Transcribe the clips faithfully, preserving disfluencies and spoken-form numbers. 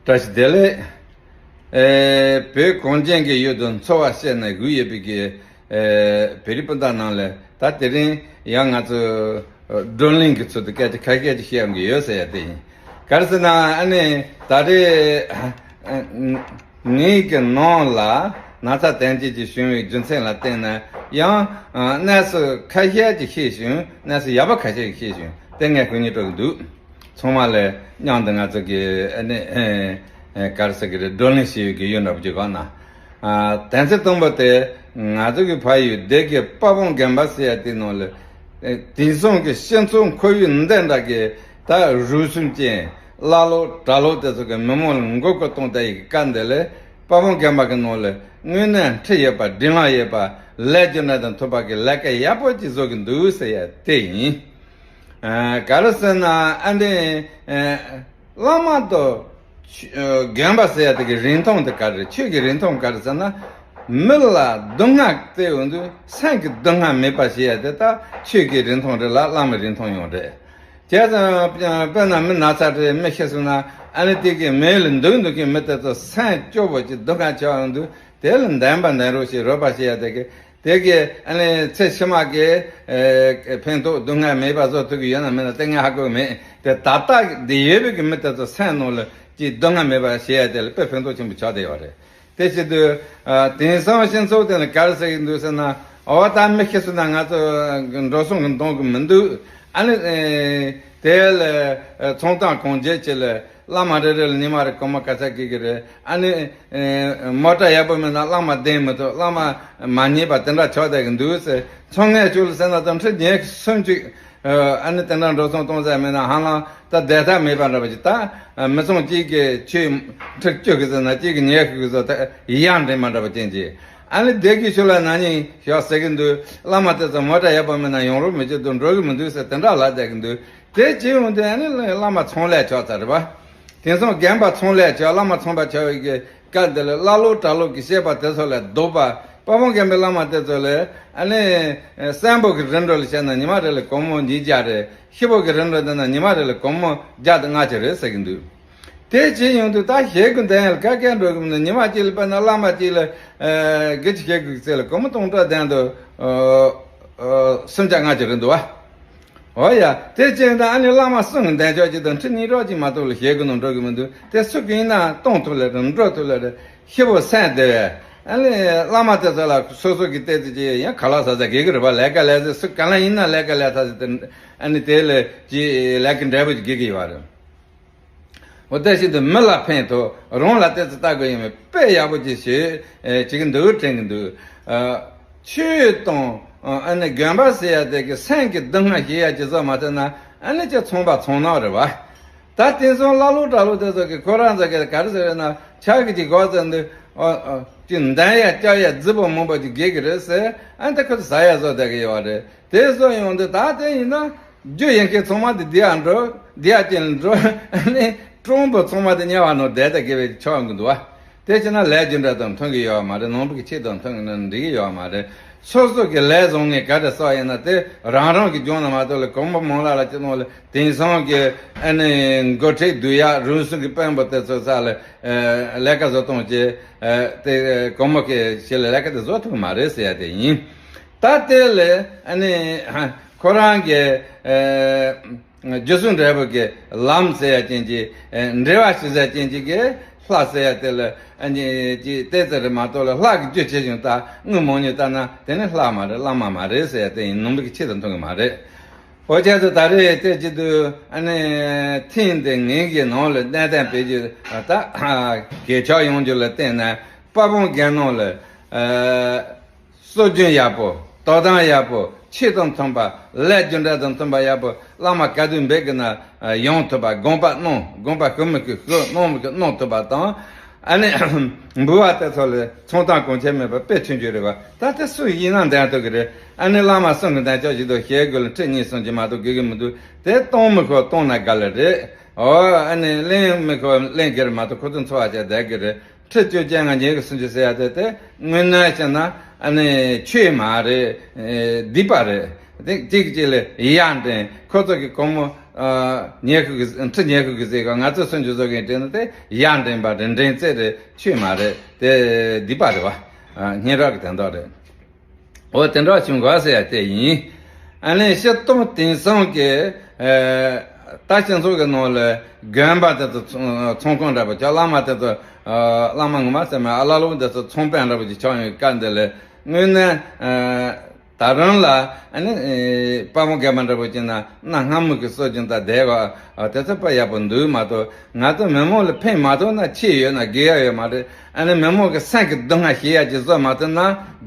བཀྲ་ཤིས་བདེ་ལེགས། ཨེ། བོད་གངས་ཅན་གྱི་ཡུལ་དུ་འཚོ་བ་བྱས་ནས་སྒུག་ཡོད་པའི་གི་ཨེ། བོད་རིགས་སྤུན་ཟླ་རྣམས་ལ་ད་དེ་རིང་ཡང་ང་ཚོ་བགྲོ་གླེང་གི་ཚུལ་དུ་སྐད་ཆ་ཁ་ཤས་ཅིག་བཤད་ཡོང་གི་ཡོད་ཟེར་ཡ་དེ་ཡིན། ག་རེ་ཟེར་ན་ཨ་ནི་ད་རེས་ངེད་ཀྱི་ནང་ལ་ན་ཚ་དོན་རྐྱེན་ཅིག་བྱུང་བའི་རྒྱུ་མཚན་ལ་བརྟེན་ནས་ཡང་གནས་ཚུལ་ཁ་ཤས་ཅིག་ཤེས་བྱུང་། གནས་ཚུལ་ཡག་པོ་ཁ་ཤས་ཤིག་ཤེས་བྱུང་། དེ་ངས་སྐུ་ཉིད་སྤྲོད་ཀྱི་འདུག་ཚང་མ་ལ་མཉམ་དུ་ང་ཚོ་གི་ཨ་ནི་ཨེ་ཨེ་ག་རེ་ཟེར་གི་རེད། བགྲོ་གླེང་བྱེད་ཡུལ་གྱི་ཡུལ་འདྲ་པོ་ཅིག་གོ་ན། ཨ། དོན་ཚན་དང་པོ་དེ་ང་ཚོ་གི་ཕ་ཡུལ་སྡེ་དགེ་དཔལ་སྤུངས་དགོན་པ་ཟེར་ཡ་དེ་ནང་ལ་ཨེ་དེང་སང་གི་སྤྱི་ཚོགས་ཁོར་ཡུག་འདི་འདྲ་གི་ད་རུལ་སུངས་ཅན་ཀླ་ཀློ་གྲྭ་ལོག་དེ་ཚོ་གི་མི་མང་ལ་མགོ་སྐོར་གཏོང་བསྡད་ཡི་གི་སྐབས་འདི་ལ་དཔལ་སྤུངས་དགོན་པ་གི་ནང་ལ་དངོས་གནས་འཁྲི་ཡོད་པ་སྒྲིག་ལམ་ཡོད་པ་ལས་རྒྱུ་འབྲས་དང་མཐུན་པ་གི་ལས་ཀ་ཡག་པོ་ཅིག་བཟོ་གི་འདུག་ཟེར་ཡ་དེ་ཡིན། ཨ། ག་རེ་ཟེར་ན་ཨ་འདི་ཨ་བླ་མ་དང་ཆོས་ཨ་དགོན་པ་ཟེར་ཡ་དེ་གི་རིན་ཐང་དེ་ག་རེ་རེད། ཆོས་ཀྱི་རིན་ཐང་ག་རེ་ཟེར་ན་མི་ལ་སྡུག་བསྔལ་སྟེར་ཡོང་དུས་སེམས་ཀྱི་སྡུག་བསྔལ་མེད་པ་ཞེས་ཡ་དེ་ད་ཆོས་ཀྱི་རིན་ཐང་རེད་ལ་བླ་མའི་རིན་ཐང་ཡང་རེད། བྱས་ཙང་དཔེར་ན་མི་ན་ཚ་རེད། མི་ཤི་སོང་ན་ཨ་ནི་དེ་གི་མེ་ལ་འདུག་འདུག་གི་མི་དེ་ཚོ་སེམས་སྐྱོ་བོ་ཅིག་སྡུག་བསྔལ་ཆེ་བ་ཡོང་དུས་དེ་ལ་འདོན་པ་འདོན་རོགས་ཞེས་རོགས་པ་བྱེད་ཡ་དེ་གི་དེ་གི་ཨ་ནི་ཚེ་ཕྱི་མ་གི་ཨེ་ཕན་ཐོགས་སྡུག་བསྔལ་མེད་པ་བཟོ་ཐུབ་ཀྱི་ཡོད་ན་མེད་ན་དེ་ངས་ཧ་གོ་གི་མེད། དེ་ད་ལྟ་འདི་ཡོད་པའི་གི་མི་དེ་ཚོ་སེམས་ནང་ལ་ཅིག་སྡུག་བསྔལ་མེད་པ་བྱེད་ཡ་དེ་ལ་དཔེ་ཕན་ཐོགས་ཆེན་པོ་ཆགས་བསྡད་ཡོད་རེད། དེ་བྱེད་དུས་ཨ་དེང་སང་སྤྱི་ཚོགས་དེ་ལ་ག་རེ་ཟེར་གྱི་འདུག་ཟེར་ན། འོ་ད་མི་ཤི་སོང་ན་ང་ཚོ་འགྲོ་སོང་གི་འདང་གི་མི་འདུག་ཨ་ནི་ཨེ་དེ་ལ་ཨེ་ཚོང་སྟངས་གང་བྱེད་ཅེས་ལ། བླ་མ་རེ་རེ་ལ་ཉི་མ་རེ་སྒོར་མོ་ག་ཚད་སྐྱེལ་གྱི་རེད། ཨ་ནི་ཨེ་མོ་ཊ་ཡག་པོ་མེད་ན་བླ་མ་བདེ་མི་ཐུབ། བླ་མ་མ་ཉེས་པ་དེ་འདྲ་ཆགས་བསྡད་ཀྱི་འདུག་ཟེར། ཚོང་ངས་ཁྱོད་ལ་ཟེར་ན་ད་ཁྲི་ཉི་ཤུ་སུམ་ཅུ་ཨ་ནི་དེ་འདྲ་འགྲོ་སོང་གཏོང་ས་མེད་ན་ཧ་ལམ་ད་བསྡད་ཐབས་མེད་པ་འདྲ་པོ་ཅིག་ད་མི་ཚང་གཅིག་གིས་ཁྱོད་ཁྲི་བཅུ་གི་ཟེར་ན་གཅིག་གིས་ཉི་ཤུ་གི་ཟེར། ད་ཡང་འདྲེན་མ་འདྲ་པོ་ཅན་གྱིས་ཨ་ནི་བསྡད་ཀྱི་ཆུ་ལ་ན་ནིང་ཞོག་ཟེར་གྱི་འདུག་བླ་མ་དེ་ཚོ་མོ་ཊ་ཡག་པོ་མེད་ན་ཡོང་རོགས་མི་བྱེད་དུ་འགྲོ་གི་མི་འདུག་ཟེར་དེ་འདྲ་ལབ་བསྡད་ཀྱི་འདུག་དེ་བྱེད་ཡོང་དུས་ཨ་ནི་བླ་མ་ཚོང་ལས་ཆགས་ཚར་རེད་པ། དེང་སང་རྒན་པ་ཚོང་ལས་ཆགས། བླ་མ་ཚོང་པ་ཆགས་པའི་གི་སྐབས་འདི་ལ་ཀླ་ཀློ་གྲྭ་ལོག་གི་བཤད་པ་དེ་ཚོ་ལས་ལྡོག་པ། དཔལ་སྤུངས་དགོན་པའི་བླ་མ་དེ་ཚོ་ལས་ཨ་ནི་གསོན་པོ་གི་རིམ་གྲོ་ལ་བཤད་ན་ཉི་མ་རེ་ལ་སྒོར་མོ་ཉིས་བརྒྱ་རེད། ཤི་བོ་གི་རིམ་གྲོ་བསྡད་ན་ཉི་མ་རེ་ལ་སྒོར་མོ་བརྒྱ་དང་ལྔ་བཅུ་རེད་ཟེར་གྱི་འདུག་དེ་བྱེད་ཡོང་དུས་ད་ཞལ་གྱི་འདོན་ཡ་ལ་དཀའ་ཁག་འགྲོ་གི་མི་འདུག་ཉི་མ་གཅིག་ལ་དཔེར་ན་བླ་མ་གཅིག་ལ་ཨ་དགེ་ཆོས་ཞལ་གྱི་ཚེ་ལ་སྒོར་མོ་སྟོང་ཕྲག་ལྡན་དུ་ཨ་ཨ་སུམ་བརྒྱ་ལྔ་བཅུ་རེད་འདུག་བ། འོ་ཡ། དེ་བྱས་ན་ཨ་ནི་བླ་མ་གསུམ་གྱི་འདོན་ཆོག་ཅིག་དང་ཁྲི་གཉིས་རོགས་ཅིག་མ་གཏོགས་ལ་ཞལ་གྱི་ནང་འགྲོ་གི་མི་འདུག་དེ་སུ་གི་ཡིན་ན་གཏོང་ཐུབ་ལེ་རེད། འགྲོ་ཐུབ་ལེ་རེད། ཤི་བོ་སེམས་བདེ་བས། ཨ་ནི་བླ་མ་དེ་ཚོ་ལ་སོ་སོ་གི་ལྟས་ཚེ་ཅི་ཡང་ཁ་ལག་ཟ་ཟ་དགེ་གི་རེད་པ། ལས་ཀ་ལས་ཚེ་སུ་ག་ལ་ཡིན་ན་ལས་ཀ་ལས་ཐ་ཚེ་དེ་ཨ་ནི་དེ་ལས་ཅི་ལས་ཀ་འབྲས་བུ་ཅིག་དགེ་གི་ཡོད་རེད། འོ་དེ་བཞིན་དུ་མི་ལ་ཕན་ཐོགས། རང་ལ་ཏོག་ཙམ་ལྟ་དགོས་ཡིན་པས་དཔེ་ཡག་པོ་ཅིག་ཞིག་ཨེ་བྱེད་ཀྱི་འདུག་དྲན་གྱི་འདུག་ཨ་ཆོས་དང་ཨ་ནི་དགོན་པ་ཟེར་ཡ་དེ་གི་སེམས་ཀྱི་སྡུག་བསྔལ་ཞེས་ཡ་ཅིག་བཟོ་མ་ཐུབ་ན་ཨ་ནི་ཅིག་ཚོང་པ་ཚོང་ནག་རེད་བ། ད་དེང་སང་ཀླ་ཀློ་གྲྭ་ལོག་དེ་ཚོ་གི་ཁོ་རང་ཚོ་གི་ག་རེ་ཟེར་ན་ཆག་གི་ཅིག་གོ་ཟེར་འདུག་ཨ་ཨ་ཅིག་འདོན་ཡ་རྒྱག་ཡ་རྫིག་པོ་མང་པོ་ཅིག་དགེ་གི་རེད་ཟེར། ཨ་ནི་དེ་ཁོ་ཚོ་ཟ་ཡ་བཟོ་བསྡད་གི་ཡོད་རེད། དེ་བཟོ་ཡོང་དུས་ད་དེ་ཡིན་ན། རྒྱུ་ཡིན་མཁན་ཚང་མ་དེ་འདི་ཡར་འགྲོ། འདི་ཡར་ཅན་འགྲོ། ཨ་ནི་སྤྲང་པོ་ཚང་མ་དེ་དམྱལ་བ་ནང་བསྡད་དེ་དགེ་བའི་ཆོག་གི་འདུག་བ། དེ་བྱས་ན་ལས་རྒྱུ་འབྲས་དང་མཐུན་གི་ཡོད་མ་རེད། ནང་པའི་ཆོས་དང་མཐུན་གི་ན་འགྲིག་གི་ཡོད་མ་རེད། སོ་སོ་གི་ལས་བཟང་ངན་ག་འདྲ་བསགས་ཡིན་ན་དེ་རང་རང་གི་སྦྱོང་ན་མ་གཏོགས་ལ་གོང་མ་མང་ལ་ལ་ཅི་ནོ་ལ་དེང་སང་གི་ཨ་ནི་འགོ་ཁྲིད་བསྡུ་ཡ་རུལ་སུངས་ཀྱི་དཔོན་པོ་དེ་ཚོ་ས་ལ་ལས་ཀ་བཟོ་གཏོང་བྱེད་དེ་གོང་མ་གི་ཞིག་ལ་ལས་ཀ་དེ་བཟོ་ཐུབ་མ་རེད་ཟེར་ཡ་དེ་ཡིན། ད་དེ་ལས་ཨ་ནི་ཁོ་རང་གི་ཨ་རྒྱུ་གསུམ་འབྲས་བུ་གི་ལམ་ཟེར་ཡ་ཅན་གྱི་ཨ་འབྲེལ་བ་ཞིག་ཟེར་ཅན་གྱི་གི་ལྷ་ཟེར་ཡ་དེ་ལ་ཨ་ནི་ཅི་ཏོག་ཙམ་རེད་མ་གཏོགས་ལ་ལྷ་གི་རྒྱུ་བྱེད་ཅིང་ད་དངུལ་མང་ཉུང་ལྟ་ན་དེ་ནི་ལྷ་མ་རེད། བླ་མ་མ་རེད་ཟེར་ཡ་དེ་ཡིན། ནང་པའི་གི་ཆོས་དང་མཐུན་གི་མ་རེད། འོ་བྱས་ཙང་ད་རེས་དེ་བྱེད་དུས་ཨ་ནི་ཐེངས་འདི་ངེད་ཀྱི་ནང་ལ་གནས་སྟངས་སྤེལ་རྒྱུ་ད་གལ་ཆགས་ཡོང་རྒྱུ་ལ་བརྟེན་ནས་དཔལ་སྤུངས་དགོན་ནང་ལ་ཨ། སྲོལ་རྒྱུན་ཡག་པོ། དོ་དམ་ཡག་པོ། ཆོས་དང་མཐུན་པ། ལས་རྒྱུ་འབྲས་དང་མཐུན་པ་ཡག་པོ། བླ་མ་ག་དུས་འབད་གི་ན་ཡོང་ཐུབ་པ། དགོངས་པ་གནང་། དགོངས་པ་ཞུ་མི་ཞུ་ཞུ། གནང་མི་ཞུ་གནང་ཐུབ་པ་དང་། ཨ་ནི་འབུལ་བ་དེ་ཚོ་ལ་ཚོང་སྟངས་གོང་ཆེ་མེད་པ་དཔེ་ཆུང་ཆུང་རེད་བ། ད་དེ་སུ་ཡིན་ན་འདོན་ཐུབ་གི་རེད། ཨ་ནི་བླ་མ་གསུམ་གི་འདོན་ཆོག་ཞིག་འདུག་ཞལ་དགུ་ལ་ཁྲི་གཉིས་གསུམ་གྱི་མ་གཏོགས་དགོས་གི་མི་འདུག་དེ་གཏོང་མི་ཁོ་གཏོང་ན་དགའ་ལེ་རེད། ཨོ་ཨ་ནི་ལེན་མི་ཁོ་ལེན་གི་རེད་མ་གཏོགས་ཁོ་ཚོ་འཚོ་བ་བྱས་བསྡད་གི་རེད། ཁྲི་བཅུ་བཅོ་ལྔ་ཉེར་གི་སུམ་ཅུ་ཟེར་ཡ་དེ་དེ་དངོས་གནས་བཤད་ན་ཨ་ནི་ཆོས་མ་རེད། ཨེ་སྡིག་པ་རེད། དེ་གཅིག་གཅིག་ལ་ཡ་འདྲེན། ཁོ་ཚོ་གི་སྒོར་མོ་ ཉལ་ཁུག་གི་ཁྲི་ཉལ་ཁུག་གི་ཟེར་ག་ང་ཚོ་སུན་ཅུ་བཟོ་མཁན་དྲན་ན་དེ་ཡར་འདྲེན་པ་རེད། འདྲེན་རྩེ་རེད། ཆོས་མ་རེད། དེ་སྡིག་པ་རེད་བ། སྙན་གྲགས་ཀྱི་དོན་དག་རེད། འོ་དེ་འདྲ་བྱུང་ག་ཟེར་ཡ་དེ་ཡིན། ཨ་ནི་སྤྱིར་བཏང་དེང་སང་གི་ད་སྤྱི་ཚོགས་ཀྱི་ནང་ལ་དགོན་པ་དེ་ཚོ་ཚོང་ཁང་འདྲ་པོ་ཅིག་བླ་མ་དེ་ཚོ་བླ་མ་ངོ་མ་ཟེར་མ་ཨ་ལ་ལོ་འདི་ཚོ་ཚོང་དཔོན་འདྲ་པོ་ཅིག་ཆགས་ཡོང་སྐབས་འདི་ལ་དངོས་གནས། ད་རུང་ལ་ཨ་ནི་དཔའ་བོ་རྒན་པ་འདྲ་པོ་ཅིག་ན་གནའ་སྔ་མོ་གི་སྲོལ་རྒྱུན་དང་བསྡད་པ་དེ་ཚོ་དཔེ་ཡག་པོ་འདུག་མ་གཏོགས་ང་ཚོ་མི་མང་ལ་ཕན་མ་ཐོགས་ན་ཆེ་ཡོད་ན་དགེ་ཡག་ཡོད་མ་རེད། ཨ་ནི་མི་མང་གི་སེམས་ཀྱི་སྡུག་བསྔལ་ཤེས་ཡག་ཅིག་བཟོ་མ་ཐུབ་ན་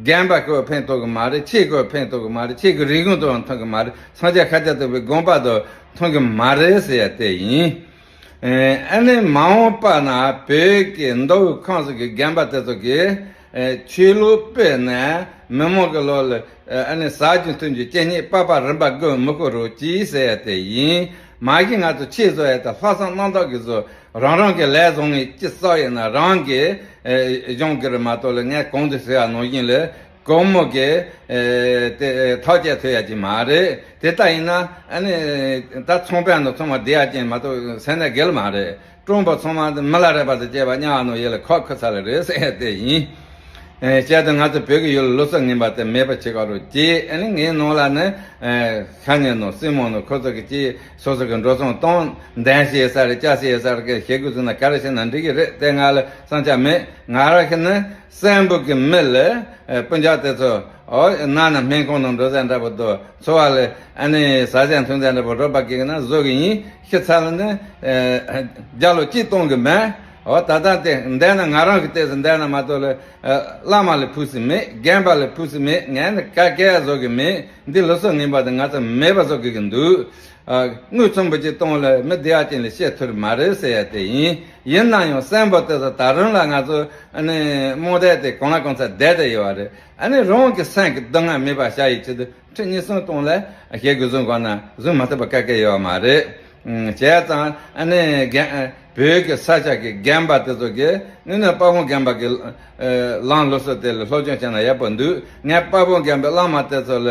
རྒན་པ་ཁོས་ཕན་ཐོགས་གི་མ་རེད། ཆོས་ཁོས་ཕན་ཐོགས་གི་མ་རེད། ཆོས་ཀྱི་རིག་གཞུང་དུ་ཡང་ཐོན་གི་མ་རེད། སངས་རྒྱས་ཤཱཀྱ་ཐུབ་པའི་དགོངས་པ་དུ་ཐོན་གི་མ་རེད་ཟེར་ཡ་དེ་ཡིན། ཨ་ནི་མ་འོངས་པ་ན་བོད་ཀྱི་མདོ་དབུས་ཁམས་གསུམ་གྱི་རྒན་པ་དེ་ཚོ་གིས་ཆོས་ལུགས་སྤེལ་ནས་མི་མང་གི་བློ་ལ་ཨ་ནི་ཟ་རྒྱུ་འཐུང་རྒྱུ་སྐྱེ་ཉེས་པགས་པ་རིམ་པ་དགུ་མི་ཁུར་རོགས་གྱིས་ཟེར་ཡ་དེ་ཡིན། མ་གཞི་ང་ཚོ་ཆོས་བཟོ་ཡ་དེ་ལྷག་བསམ་རྣམ་དག་གིས་བཟོ། རང་རང་གི་ལས་བཟང་ངན་ཅི་བསགས་ཡོད་ན་རང་གི་གཞུང་གི་རེད་མ་གཏོགས་ལ་ངས་གོང་དུ་ཟེར་བ་ནང་བཞིན་ལ། གོང་མོ་གི་ཨེ་དེ་ཐག་བཅད་ཐུབ་ཡ་ཅིག་མ་རེད། དེ་ལྟ་ཡིན་ན་ཨ་ནི་ད་ཚོང་དཔོན་དང་ཚོང་མ་བསྡད་ཡ་ཅན་མ་གཏོགས་སེམས་ནས་འགལ་མ་རེད། ཀྲུང་པ་ཚང་མ་མི་ལ་རས་པ་དང་བཅས་པ་གཉའ་ནོ་ཡེ་ལ་ཁོག་ཁུ་ཚ་ལ་རེད་ཟེར་ཡ་དེ་ཡིན། ཨེ་བྱས་ཙང་ང་ཚོ་བོད་ཀྱི་ཡུལ་ལ་ལུགས་སྲོལ་ངན་པ་དེ་མེད་པ་བྱེད་དགོས་རེད་ཅེས། ཨ་ནི་ངའི་ནང་ལ་ནི་ཨེ་ཤ་ཉེ་ནོ་སྲིང་མོ་ནོ་ཁོ་ཚོ་གི་ཅིག་སོ་སོ་གི་འགྲོ་སོང་གཏོང་འདན་ཞེས་ས་རེད། ཅ་ཞེས་ས་རེད། ཀྱི་ཞེ་དགུ་ཚོ་ན་ག་རེ་བྱས་ན་འགྲིག་གི་རེད། དེ་ང་ལ་བསམ་འཆར་མེད། ང་རང་གི་ནི། སྲིན་པོ་གི་མི་ལ་ཨེ་སྤུན་ཀྱག་དེ་ཚོ་ཨོ་ན་ན་སྨན་ཁང་ནང་འགྲོ་ས་འདྲ་པོ་དང་འཚོ་བ་ལ་ཨ་ནི་ཟ་ཟས་འཐུང་ས་འདྲ་པོ་རོགས་པ་གི་ན་བཟོ་གི་ཡིན། ཤི་ཚར་ལ་ནི་ཨེ་རྒྱ་ལོ་གཅིག་གཏོང་གི་མེད། ཨོ་ད་ལྟ་དེ་འདས་ན་ང་རང་གི་ལྟས་སུ་འདས་ན་མ་གཏོགས་ལ་ཨེ་བླ་མ་ལ་ཕུགས་སུ་མེད། རྒན་པ་ལ་ཕུགས་སུ་མེད། ངས་ནི་ཀ་ཀའི་བཟོ་གི་མེད། འདི་ལུགས་སྲོལ་ངན་པ་དེ་ང་ཚོ་མེད་པ་བཟོ་དགོས་ཀྱི་འདུག་ཨ། དངུལ་ཚོམ་བུ་གཅིག་གཏོང་ལ་མི་བདེ་བ་ཅན་ལ་བཤད་ཐུབ་མ་རེད་ཟེར་ཡ་དེ་ཡིན། ཡིན་ན་ཡང་སྲིན་པོ་དེ་ཚོ་ད་རུང་ལ་ང་ཚོ་ཨ་ནི་རྨོངས་དད་དེ་གང་ལ་གང་འཚམ་བསྡད་དེ་ཡོད་པ་རེད། ཨ་ནི་རང་གི་སེམས་ཀྱི་སྡུག་བསྔལ་མེད་པ་བྱ་ཡི་ཆེད་དུ་ཁྲི་གཉིས་གསུམ་གཏོང་ལ་ཞེ་དགུ་བཟུང་དགོས་ན་བཟུང་མ་ཐུབ་པ་ག་གེ་ཡོད་མ་རེད། བྱས་ཙང་ཨ་ནི་རྒན་བོད་ཀྱི་ས་ཆ་གི་རྒན་པ་དེ་ཚོ་གིས་དངོས་གནས་དཔའ་བོ་རྒན་པ་གི་ལམ་ལུགས་སྲོལ་དེ་ལ་སློབ་སྦྱོང་བྱས་ན་ཡག་པོ་འདུག་ངས་དཔའ་བོ་རྒན་པའི་བླ་མ་དེ་ཚོ་ལ།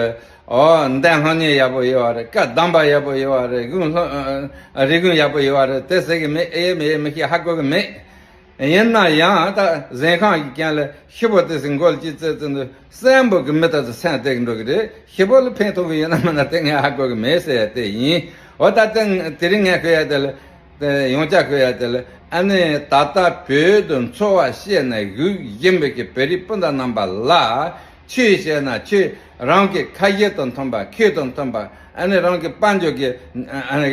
ཨོ་འདན་སློབ་གཉེར་ཡག་པོ་ཡོད་པ་རེད། བཀའ་གདམས་པ་ཡག་པོ་ཡོད་པ་རེད། དགུང་སློབ་རིག་གཞུང་ཡག་པོ་ཡོད་པ་རེད། དེ་ཟེར་གི་མེད། ཨེ་མེད་མི་ཤེས། ཧ་གོ་གི་མེད། ཡིན་ན་ཡང་ད་གཟན་ཁང་གི་རྐྱེན་ལ་ཤི་བོ་དེ་ཚོའི་མགོ་ལ་ཅི་བཙལ་བཙལ་འདུག་སྲིན་པོ་གི་མི་དེ་ཚོ་སེམས་བདེ་གི་འགྲོ་གི་རེད། ཤི་བོ་ལ་ཕན་ཐོགས་གི་ཡོད་ན་མིན་ན་དེ་ངས་ཧ་གོ་གི་མེད་ཟེར་ཡ་དེ་ཡིན། འོ་ད་དེ་དེ་རིང་ངས་ཤོད་ཡ་དེ་ལ། དེ་ཡང་བསྐྱར་ཤོད་ཡ་དེ་ལ་ཨ་ནི་ད་ལྟ་བོད་དུ་འཚོ་བ་སྐྱེལ་ནས་བཞུགས་བཞིན་པའི་གི་བོད་རིགས་སྤུན་ཟླ་རྣམ་པ་ལ། ཆོས་བཤད་ན་ཆོས་རང་གི་ཁ་ཡི་དང་མཐུན་པ། ཁོག་དང་མཐུན་པ། ཨ་ནི་རང་གི་དཔལ་འབྱོར་གྱི་ཨ་ནི་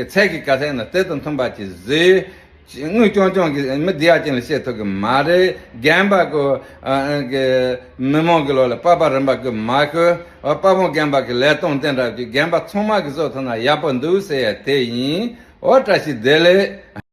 ཚད་ཀྱི་ག་ཚད་ན་དེ་དང་མཐུན་པ་ཅིག་བཟོས། དངུལ་རྐྱང་རྐྱང་གིས་མི་བདེ་བ་ཅན་ལ་བཤད་ཐུབ་གི་མ་རེད། རྒན་པ་གོ་ཨ་གི་མི་མང་གི་ལོ་ལ་པགས་པ་རིམ་པ་གི་མ་ཤོད། དཔའ་བོ་རྒན་པ་གི་ལས་སྟངས་དེ་འདྲ་གི་རྒན་པ་ཚང་མ་གི་བཟོ་ཐུབ་ན་ཡག་པོ་འདུག་ཟེར་ཡ་དེ་ཡིན། འོ་བཀྲ་ཤིས་བདེ་ལེགས།